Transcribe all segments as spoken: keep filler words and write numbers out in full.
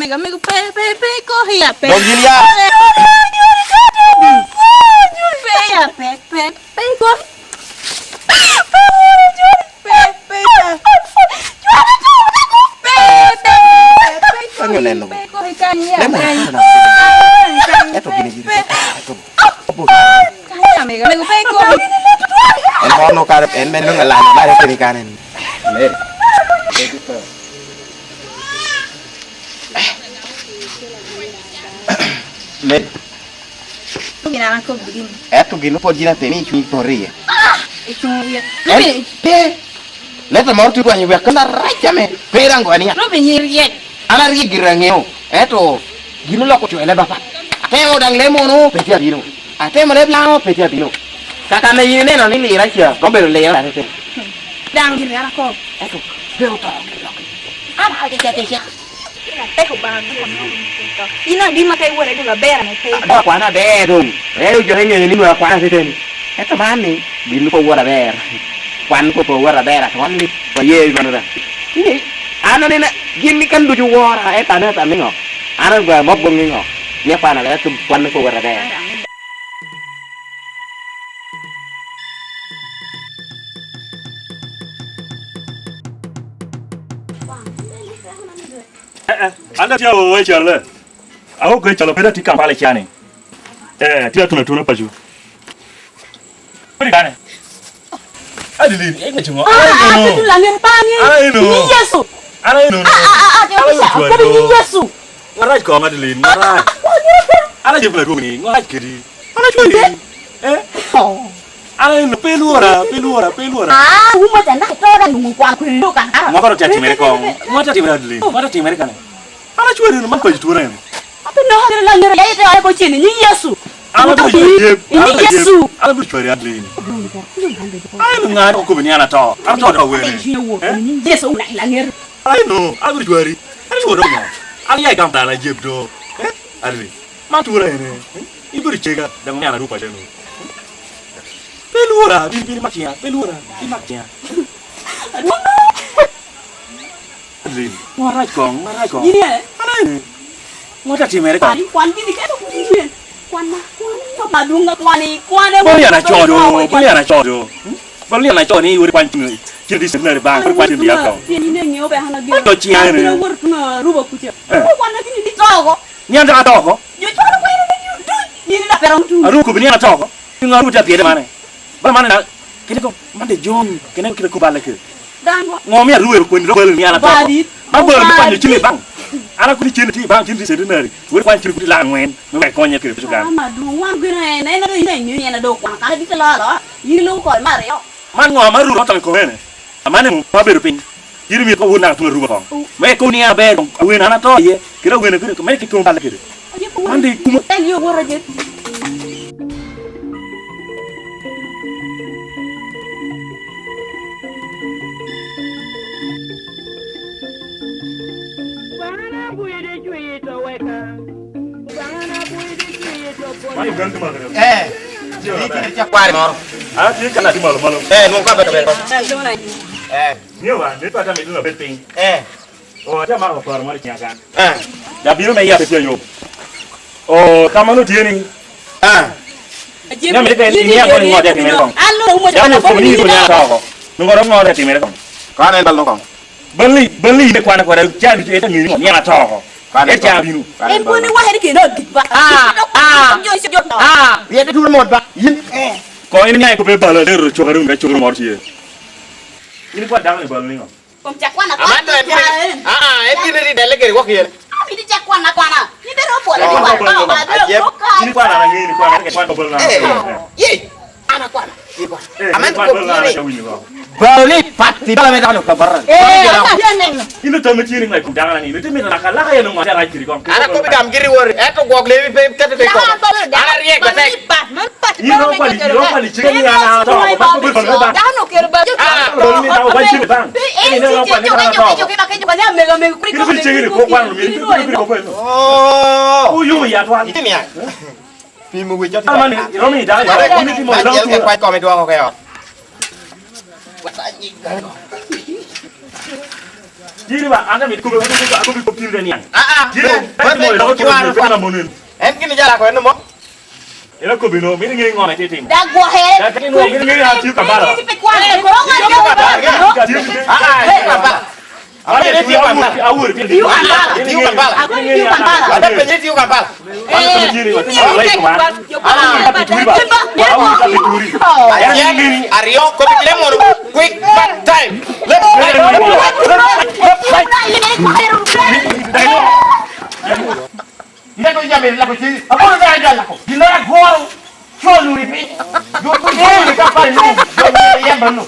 Amigo, pe, pe, pe, kohi ya, pe. Dog yin ya. Pe ya, pe, pe, pe, kohi. Pe, pe, pe. Pe, pe, pe, pe, kohi. Anyo neno. Pe, kohi, kany ya, Lemo, kany. Eto gini gini. Eto. Kany ya, amigo, amigo, pe, kohi. En mo no kare, en men nung alana, mare kini kane. Mary. Mary. Gin an akobbi gini. Eto gin opwod gin ateni i cunyi poto iye. I cunyi iye. En, pe. Leta moro tye dwanyo wek kan arac ame pe rango ania. Robi nyi ryek. An aryek gire aŋeo. Eto gin oloko cwele papa. Atemo daŋ le mono pe tye abino. Atemo leb Lango pe tye abino. Kaka ame yin ineno ni lira ca, romo bedo lira atete. Daŋ gin an akobo. Ento pe oto gin lok. An ateca ateca. Tek Obaŋa me kwan. In adit ma pe iwot adit aber ame pe. Dok kwan aber doŋ. Ero jo te ŋeyo ni nwoŋo akwan atete ni. Ento man ni, gin pe owot aber. Kwan pe owot aber atwal ni. Waye i mano da. Ni, an aneno gin ni kan ducu wora, ento an ata niŋo? An agwa mok boŋ niŋo? Ni akwan aber, ento kwan pe owot aber. Eh, eh, an atye awo i Calo. Awo i Calo, pwod atye Kampala i cani. Eh, atye atuno atuna paco. Kodi kane? Adeline, en ŋec ŋo? Ah, ah, ah, Adeline, Adeline, Adeline, Yecu. Adeline, ah, ah, ah, ah, Adeline, Adeline, Adeline, Yecu. Ŋarac kom, Adeline, ŋarac. An aye pwod adwogo ni, ŋarac kedi. An acwari. Eh? Oh. An aye pe lwora, pe lwora, pe lwora. Ah, wun mwac anaka ito da nungu kwan kwe yo kan ara. Ŋo kara tye atimere kong? Ŋo tye atimere, Adeline? Ŋo tye atimere kane? An acwari ni man paco twora en. Ape noko kede lanyere ya ite ore ko cen, i nyiŋ Yecu. An abiro cwari, Adeline. An abiro cwari, Adeline. An ŋa okobo ni an ato? An ato dok wene. Eh? Yecu, lanyere. Ai no, an abiro cwari. An acwari dok ŋo? An ya i Kampala, Jeb do. Eh? Adeline. Man tura ene. Eh? Ibedo cega, daŋ omyero aru paco-nu. Pe lwora, bin, bin imak ciŋa. Pe lwora, imak ciŋa. Adwoŋ. Adeline, ŋo arac koŋ, ŋo arac koŋ? Yin iye? An aye. Ŋo te timere koŋ? Ani kwan gini kene kun yin. Kwan na, kwan na, kwan adwoŋ, kwan i, kwan e. Bal yan acoo do, bal yan acoo do. Hmm? Bal yan acoo ni iwori kwan cin, cin di centenary bank, iwori kwan cin di account. Pien yin eŋeo be an ageno. Oto ciŋa ene. An bino wot tuno aruba kuca. Eh. Kwan na gini ni toko. Ni an dok atoko? Jo cwalo kwena ni duc, yin ila pera mutum. Aru kubi ni an atoko? Ŋo aru te pyede mane? Bala mane na, kene ko, man de jony, kene ko kite ko balle ke. Dano. Ŋo mi aru ero kwen ro bal ni an atoko? Badi. An bal ni kwanyo cili bang. An akuni cili ti bang, cili ti centenary. Weri kwan cili kuti lang wen, me wek konye kede piso gan. Ama du, wan gweno en, en ado yin enyo, en ado kwan, kare dite lo alo, yin lo kol mario. Man ŋo ma ruru otong i kome ene? Amanni mom abedo piny. Yin imito ka wun naka tuŋ aruba koŋ. Me ikobo ni an aber, awene an ato iye. Kede awene kede, me kit koŋ balle kede. Man de kumo. Eh, ni tye cakwari moro. An atye ka nati malo malo. Eh, nwoŋo ka bedo bedo. Eh. Miyo ba, ni pata mi dun abed piny. Eh. O, atye amako paro moro i ciŋa kan. Eh. Da bino me yat tye ayom. O, ka mano tye ni. Ah. Nya mi te ni ya ko ni ŋo te timere kong. An lo mo. Ya mo ko ni ko nya to ko. Nungo ro ŋo te timere kong. Kan en bal no kong. Bal ni, bal ni ine kwana kwada, jal ete ŋeyo ni an atoko. Kan en bal. Ete abino. En kwani wahe ni kendo gik ba. Ah, ah. Jo, jo, jo. Ah. Yete turo mot ba. Yin. Ko en ŋa ko be bala lero chokere un ka chokere mor tye. Yin kwa dano ni bala ni ŋo? Kom cak kwana. Aman no en bino. Ah, ah, en bino ri delle gere wok yen. Ami di cak kwana kwana. Ni bero pwolo ni kwana. Ajep. Yin kwana na ŋeyo ni kwana, kwan ko bala na. Eh. Ye. An akwana. Ikwana. Eh, aman ko bala na ka winyo. Bal ni pat, ti bala me dano ka barra. Eh, an atye neno. Ino tamo tye ni ŋai kum dano ni, ino tye mito laka, laka yen oŋo te rac kiri kong. An akobi gam giri wori, eto gwok lewi pe tete te kong. An aryek batek. Ino kwani, ino kwani cik ni an ato, ba ko bal ba. Dano kero ba. Ah, bal ni dano ba cik bang. Ino kwani dano ato. Ino kwani cik ni ko kwano mi, ino kwani ko kwano. Oh. Uyu ya twan. Itini ya. Pimo wi jot. Mani, romi da, romi timo da. Kwai kome dwoko ke ot. Tiri ba, an amito kobbi, an amito kobbi kop tin re niaŋ. Ah, ah, tiri, no, tiri mo, iloko tiri mo, tiri mo. En gin ijala ko en mo? Ela kobbi no, mito ŋeyo ŋo ame tye timo. Dag gwoke. Dag tye no, mito ŋeyo an tye Kampala. Tiyo Kampala. Ah, ah, tiyo Kampala. Awor, awor, tiyo Kampala. Tiyo Kampala. Tiyo Kampala. Ada penye tiyo Kampala. Ayan, aryo, kobbi lemon, quick, but time. Left, right, left, right, left, right. Ite to jami lako ci, abono da jal lako. Gin a agoro, col uri piny. Yo to col uri ka pare no, yo yamba no.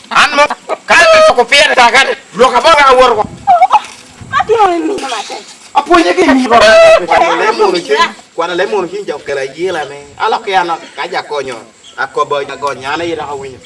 An mo, ka ate poko pien ta kare, lwok aboŋo ka woro ko. Atimo ni mino matek. Apwonye ki mi. Kwan a lemon cing, kwan a lemon cing ja okelo ayela ni, alok ya no, ka ja konyo, akobo ja gonyo, an aye dok awinyo.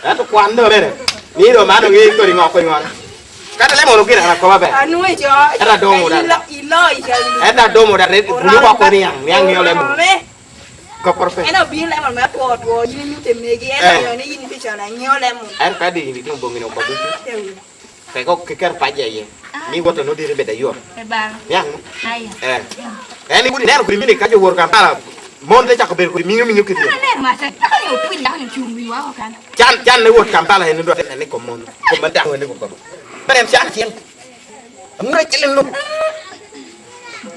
Ento kwan do bene, ni do man oŋe kodi ŋo kodi ŋo. Kata lemon gire an akobo ber. Anwe jo. Ento adomo da. Ilo, ilo, ilo. Ento adomo da, ret, bulu woko niaŋ, niaŋ ŋeo lemon. Kopporo pe. En obin lemon me two two, yin inyutte megi, en Eh. Oyo ni yin pi con anyiewo lemon. En ka di yin itimo bongi no kop ducu. Ewi. Peko kiket paja iye. Ah. Mi woto no diri beda yot. E bang. Niang. Aya. Eh. En iwudi neno kudi mini ka jo wor Kampala, mon te cako bedo kudi minyo minyo kidi. Aneno masa, paka ni otwil dako ni ocung wi wako kan. Can, can ne wot Kampala en dwa tene ni kom mon. Kom man dako ni kom. Pero en can cien. Aŋura cel en lok.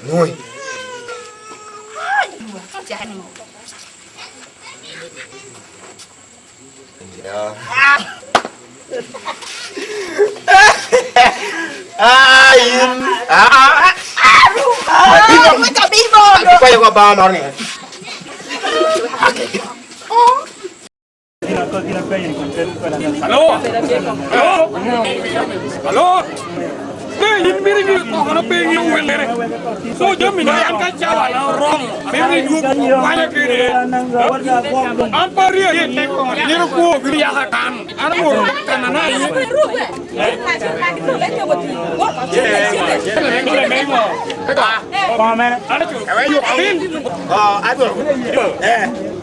Ŋoi. Ah, yin. Ah. Kwayo ko ba mor ni. Alo? Alo? Alo? Pe yin miri ni kokono pe yin wellere. So jami na yan ka cawa na oromo. Pe yin dwogo kwanya kede. An pa rie rie teko. Nino kwo biri yaka kan. An woro kan na na yin.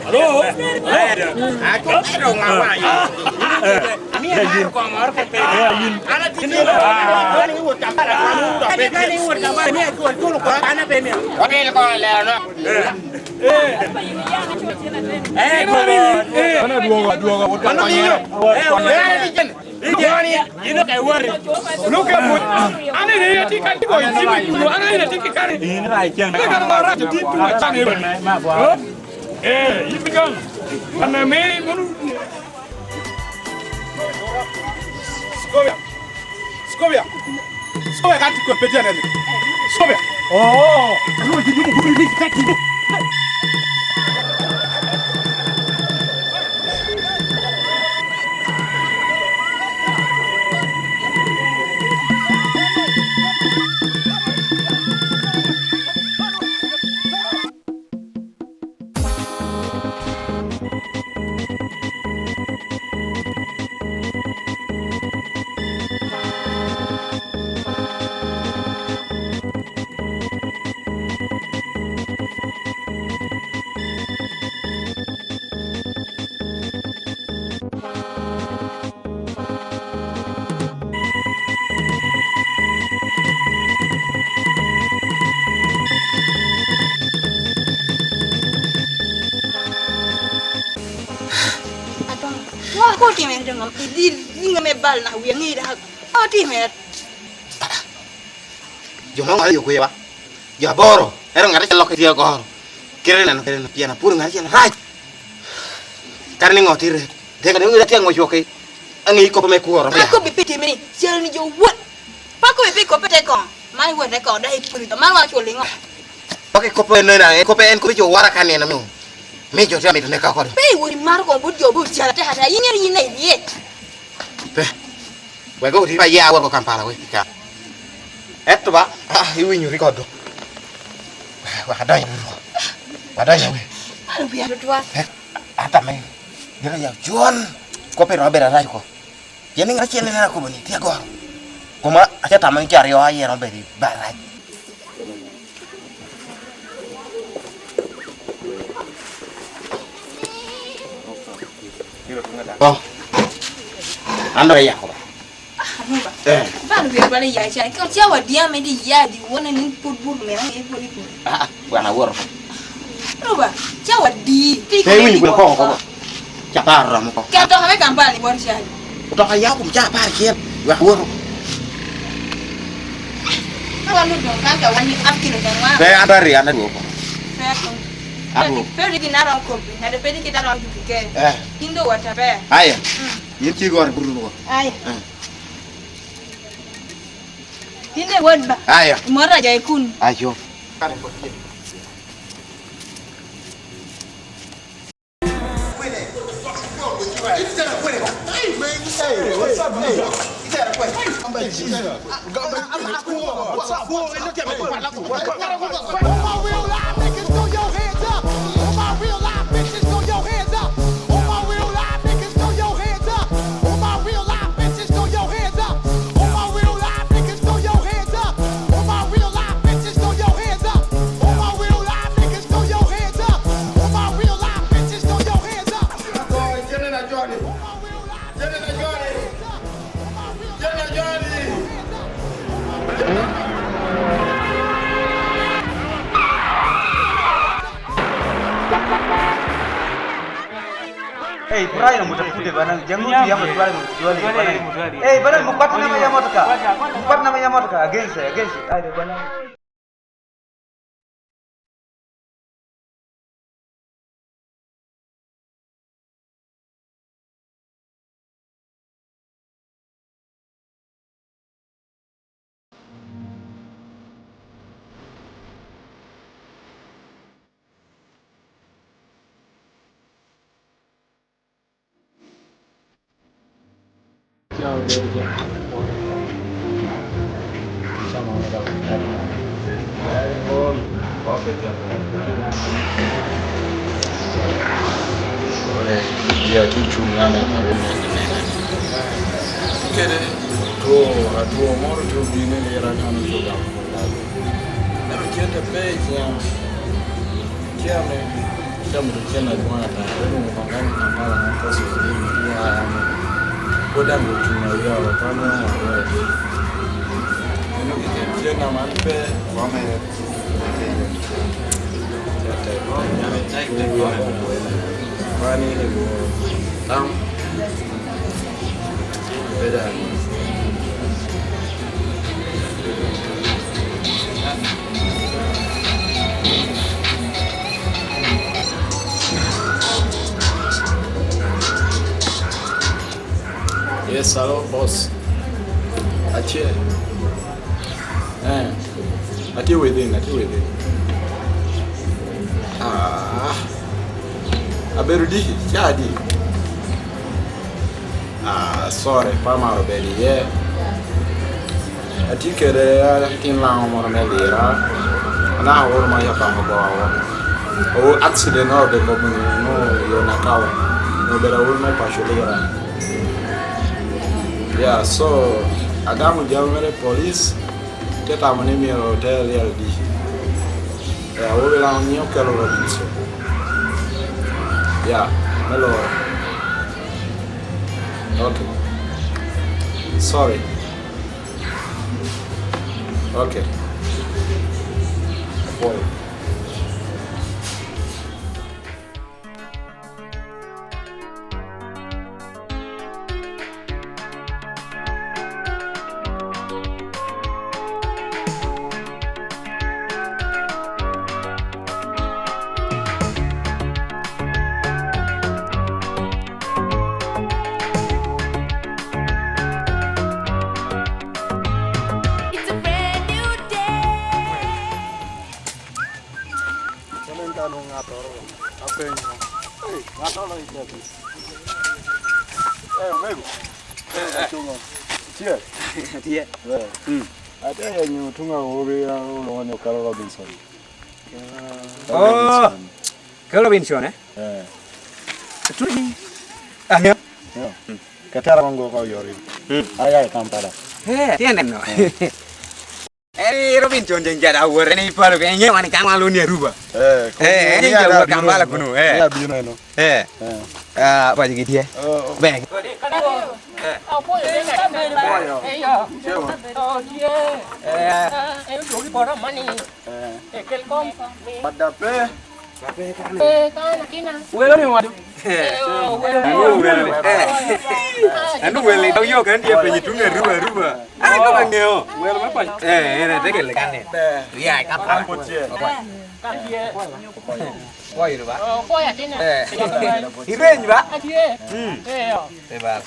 Alo? Alo? Mano dwogo, dwogo, wot ka konyere. Yin ka iwari. Luke put. An ene ya tye ka tiko i jimi kuno. An ene tye ki kare. Yin ra icen. Lega na mara ti tu ma chan ebe. Eh, yin kan. Ana me munu. Scovia. Scovia. Scovia kan tiko peti anene. Scovia. Oh, anu di mu kuri ni ka tiko. Adoŋo, ŋo ko otimere doŋ am-, idil riŋa me bal na wiya ŋe dak. Ŋo otimere? Jo ma ŋolo yo kwewa. Jo aboro, ero ŋat acel lokke tye agoro. Kite neno kede pien apuro ŋat acel rac. Kare ni ŋo tire? Teka ni ŋat acel ŋo coke. Aŋe i kop me kuro. Akobbi pi timini, cero ni jo wot. Pako pi kop te koŋ. Man iwote koŋ, dok ipwod i dog. Man wang cul iŋo? Pako i kop en, en, en kop, en kop i jo wara ka nino mo. Mi jo te amito neka kodi. Pe iwot imaro koŋ but jo but caro tek ata. Yin ŋeri yin na iryet. Pe. Wek oti ba ya weko Kampala we pika. Eto ba, ah, iwinyo ri kodo. Wa donyo ru. Wa donyo we. Alo biya tutwa. Eh, ata me. Dira ya John. Ko pero bera rayo ko. Yen ŋat acel nene akobo ni tye agoro. Koma aca tamo ni caryo aye en obedo i barac. Oh. An dok ayako ba. Aruba. Eh. Bano bino bala ya ca. Ko ca wa dia me di ya di wona ni put bur me na put bur. Ah, ah, wan aworo. Aruba, ca wa di. Ti ko. Te wi ko ko ko. Ca par romo ko. Ka to me Kampala ni bor ca. To ka ya kum ca par kiel. Wa woro. Ka wa lu don kan ka wani akilo dan wa. Pe an tari an adwo ko. Pe ko. Adwo. Pe di na ron ko. Na de pe di kita ron du ke. Eh. Indo wa ta pe. Aya. Mm. Yin ci gor buru ko. Aya. Eh. Yin e wod ba? Aya. Imoro aja i kun? Ayo. All my real live niggas, throw your hands up. All my real live bitches, throw your hands up. All my real live niggas, throw your hands up. All my real live bitches, throw your hands up. All my real live niggas, throw your hands up. All my real live bitches, throw your hands up. All my real live niggas, throw your hands up. All my real live bitches, throw your hands up. All my real live bitches, throw your hands up. Ei, Brian, mutafute bana, jangu tu yamo twali mutwali bana. Ei, bana, mukwat nama ya motoka. Mukwat nama ya motoka, against, against. Ai, bana. Kede two, two moro tye obino i lira, nyono tye ogamo pol lago. Ento cente pe i cinga. Cene, cene, cene adwoŋ ata, pe onwoŋo baŋ dano i Kampala man ka osuto ni tye a ni. Pwod daŋ ocuŋ aryo, pe onwoŋo aryo adi. Eno keken cen a man pe, kome, kwani ni wo, tam. Yes, hello, boss. Atye. Eh, atye within, atye within. Ah, abedo diki, ca adi? Ah, sorry, pe amaro bedo iye. Atye kede atin Laŋo moro me lira. Anaka awoto ma yaka ogowa woko. Owo accident no obedo kop no yo Nakawa. Obedo awoto me paco lira. Yeah, so, agamo jami mere i police, te tamo ni myero oter i L D. Eh, awobi Laŋo nyiŋe Okelo Robinson. Yeah, me loro. Okay. Sorry. Okay. Apwoyo. It's a brand new day. Kono en ka nwoŋo ŋattoro, apenyo. Hey, ŋattoro i teko. Eh, omego. Acuŋo. Tye. Tye. Eh. Mm. Ate yenyo tuŋ awobi, a, olwoŋo ni Okelo Robinson. Oh, Robinson. Okelo Robinson, eh? Eh. Tuŋ. Aŋeo. Yeah. Mm. Katara ŋo ko yori. Mm. Aya i Kampala. Eh, tye neno. Eh. Eri Robinson Janjada awor, en i palo, pe ingeyo wan i kan wan luni Aruba. Eh, eh, en i Janjada awor Kampala kunu, eh. Ya bino eno. Eh. Eh. Ah, paco gi tye. Oh. Ber. Apwoyo ni nyatina. Apwoyo. Eyo. Cemo. Oh, tye. Eh. Ah, en odwogo i poto amanni. Eh. Ekel kom. Wadda pe. Pe kan akina. Welo ni wadu. Eh, oh, welo ni wadu. Anu welo ni. Anu welo ni. Dok yo kan tye penyi tung aruba, aruba. An kama ngeo. Welo me paco. Eh, en ete kele kan ni. Ya, ka pa. An pwod tye. Kan tye. Kwoyo ni ba? Oh, kwoyo atina. Eh. Ireny ba? Atye. Mm. Eh, oh. Eh, ba.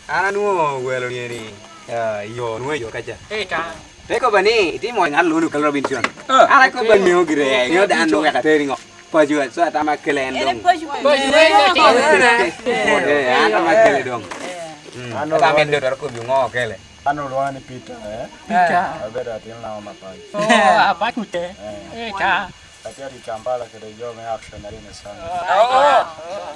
An anwoŋo welo ni, ni, ah, i yo, nwoŋo i yo kaca. Eh, ta. Te koba ni, itimo ŋat luni okelo Robinson. Ah. An akoba ni ŋeo gire, ŋeo dan nwoŋo wek ateri ŋo. Paco, so atama kele en dong. Paco, eh, eh, eh, an atama kele dong. Mm. Ata amin dot aro kobi ŋo kele. An olwoŋa ni Peter, eh? Peter. Abedo atin lama mapac. Oh, apac ute. Eh. Eh, ta. Atye i Kampala kede jo me Action Renaissance. Oh,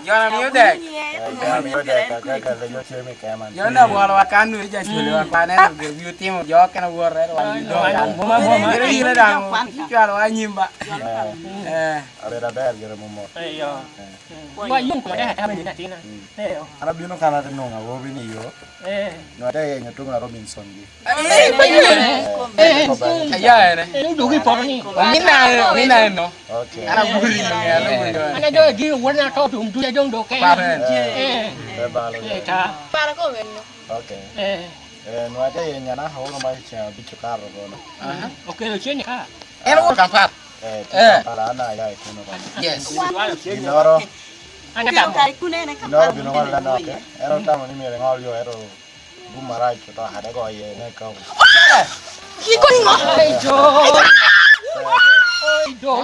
jo na miyo dek. Eh, jo na miyo dek, akaka le jo tye me kema. Jo na bwolo wa kan nu i jaculi wa kwane, gin wi otimo jo kena wor, ero wan gi dong kan. Boma, boma. Gire yine daŋ, icwalo wa nyim ba. Eh. Eh. Abedo aber gire momot. Eh, yo. Eh. Wa yung kuma dek atamo ni atina. Mm. Eh, yo. An abino kan ate nwoŋo awobi ni yo. Eh. Nwa te yenyo tuŋ a Robinson gi. Aya ene. En odwogo i poto ni. Omina, omina eno. Okay. An aguri, an aguri. An adwogo gi won ato dum duya dong do ke. Pare. Eh. Eh, balo. Eh, ta. Para ko menno. Okay. Eh. Eh, nwa te yenyo na holo ma cen bicho karo kono. Aha. Okelo cen ka. En owoto Kampala. Eh, tye Kampala, an aya i kuno kono. Yes. Ginnoro, ginnoro bino ŋolo dano oke. En otamo ni myero eŋol yo, ento gum marac oto kade go iye, ne ka. Iko ni ŋo? Ai, jo. Ai, jo. Oh,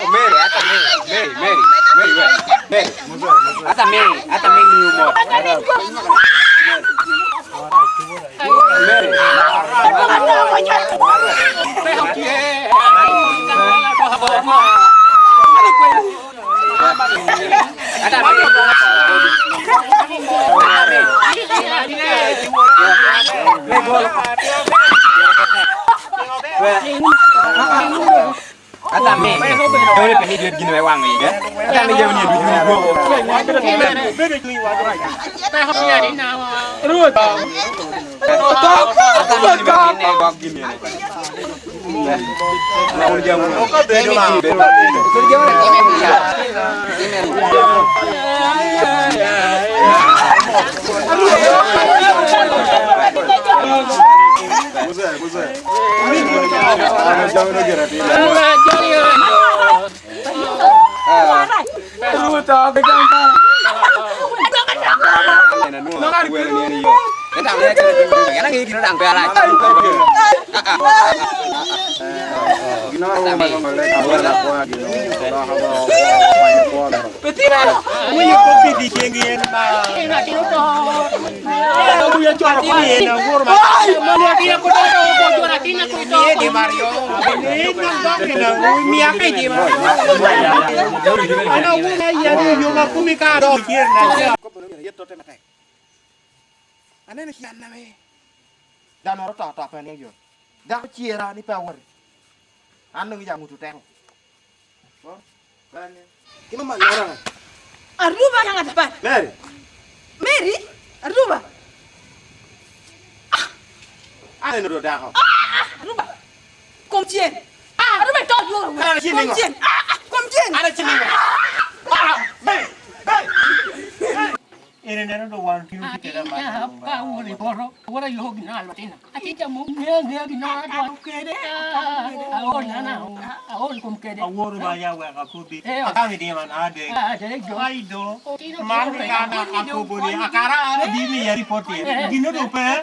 Mary, ata Mary, Mary, Mary, Mary, wait. Mary. Ata Mary, ata Mary, you more. Mary. Ata Mary. Ata me, jami pe ni dwet gin me waŋ iye. Ata me jami ni dwet gin me gwogo. Rwot. Ata me ni me gin me gwok gin mene. Kun jami ni bedo. Pe tira, winyo kop pi dyeceŋ en ba. Winyo coro kop pi en aworo ma. Mano atin ako dok oko joro atin ako ito. Miye di Mario. Ni nong dok ni na wi mi ake di ma. Ano wu na ya ni yo ma kumi ka dok yer na. Aneno cian ame. Dano oro to to pe ni yo. Dako cera ni pe awori. An dong ijaŋo teko. Kino man nara. Aruba ka ŋat apat. Mary. Mary, Aruba. Ah! Aneno do dako. Ah, ah, Aruba. Kom cen. Ah, Aruba to yo. Ana cin. Kom cen. Ah, ah, kom cen. Ana cin. Ah, ah, Mary. Mary. Ere neno do wan kino kitela ma. Atina pa wuri boro. Wora yo gina alwatina. Atinta mo ngea ngea gina alwat kede. Aol nana. Aol kom kede. Aworo ba ya weka kobi. Eh, akami di man ade. Ah, ade jo. Ai do. Man ni kana akobo ni akara ana bi mi ya report. Gino do pe.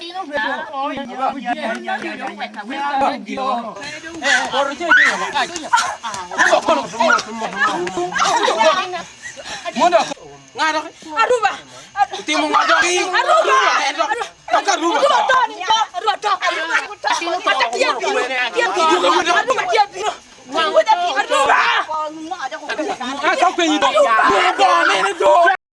Oh ya ya ya ya. Mondo ngado. Aruba. Timo ngado. Aruba.